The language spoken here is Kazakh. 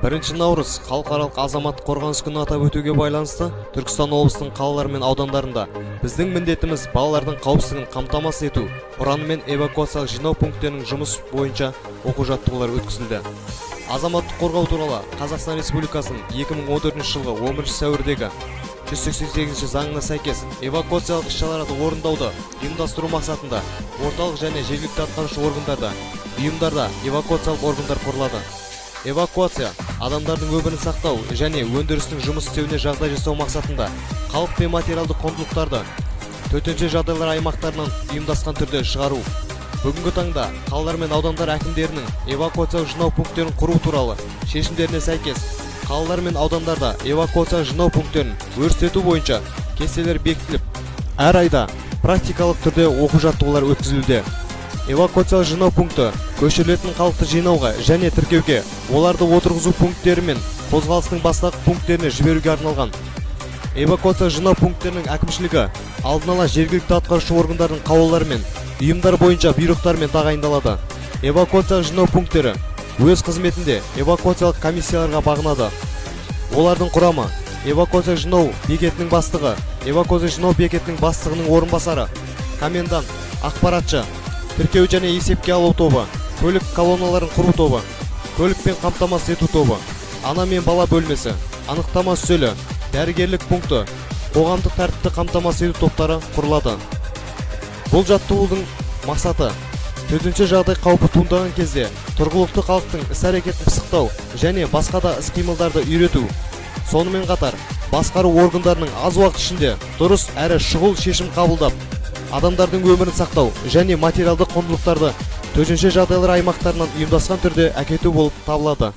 1 наурыз халықаралық азаматтық қорғаныс күнін атап өтуге байланысты Түркістан облысының қалалары мен аудандарында біздің міндетіміз балалардың қауіпсіздігін қамтамасыз ету ұранымен эвакуациялық жинау пункттерінің жұмыс бойынша оқу-жаттығулар өткізілді. Азаматтық қорғау туралы Қазақстан Республикасының 2014 жылғы 11 сәуірдегі 188 заңына сәйкес эвакуациялық іс-шараларды орындауды ұйымдастыру мақсатында орталық және жергілікті атқарушы органдарда, ұйымдарда эвакуациялық органдар құрылады. Эвакуация адамдардың өмірін сақтау және өндірістің жұмыс істеуіне жағдай жасау мақсатында халық пен материалдық құндылықтарды төтенше жағдайлар аймақтарынан ұйымдасқан түрде шығару. Бүгінгі таңда қалалар мен аудандар әкімдерінің эвакуациялық жинау пункттерін құру туралы шешімдеріне сәйкес қалалар мен аудандарда эвакуациялық жинау пункттерін өрістету бойынша кестелер бекітіліп, әр айда практикалық түрде оқу-жаттығулар өткізілуде. Эвакуациялық жинау пункті көшірілетін халықты жинауға және тіркеуге, оларды отырғызу пункттері мен қозғалыстың бастапқы пункттеріне жіберуге арналған. Эвакуациялық жинау пункттерінің әкімшілігі алдын ала жергілікті атқарушы органдардың қаулыларымен, ұйымдар бойынша бұйрықтармен тағайындалады. Эвакуациялық жинау пункттері өз қызметінде эвакуациялық комиссияларға бағынады. Олардың құрамы: эвакуациялық жинау бекетінің бастығы, эвакуациялық жинау бекетінің бастығының орынбасары, комендант, ақпаратшы, тіркеу және есепке алу тобы, көлік колонналарын құру тобы, көлікпен қамтамасыз ету тобы, ана мен бала бөлмесі, анықтама үстелі, дәрігерлік пункті, қоғамдық тәртіпті қамтамасыз ету топтары құрылады. Бұл жаттығудың мақсаты төтенше жағдай қаупі туындаған кезде тұрғылықты халықтың іс-әрекетін пысықтау және басқа да іс-қимылдарды үйрету. Сонымен қатар басқару органдарының аз уақыт ішінде дұрыс әрі шұғыл шешім қабылдап, адамдардың өмірін сақтау және материалдық құндылықтарды төтенше жағдайлар аймақтарынан ұйымдасқан түрде әкету болып табылады.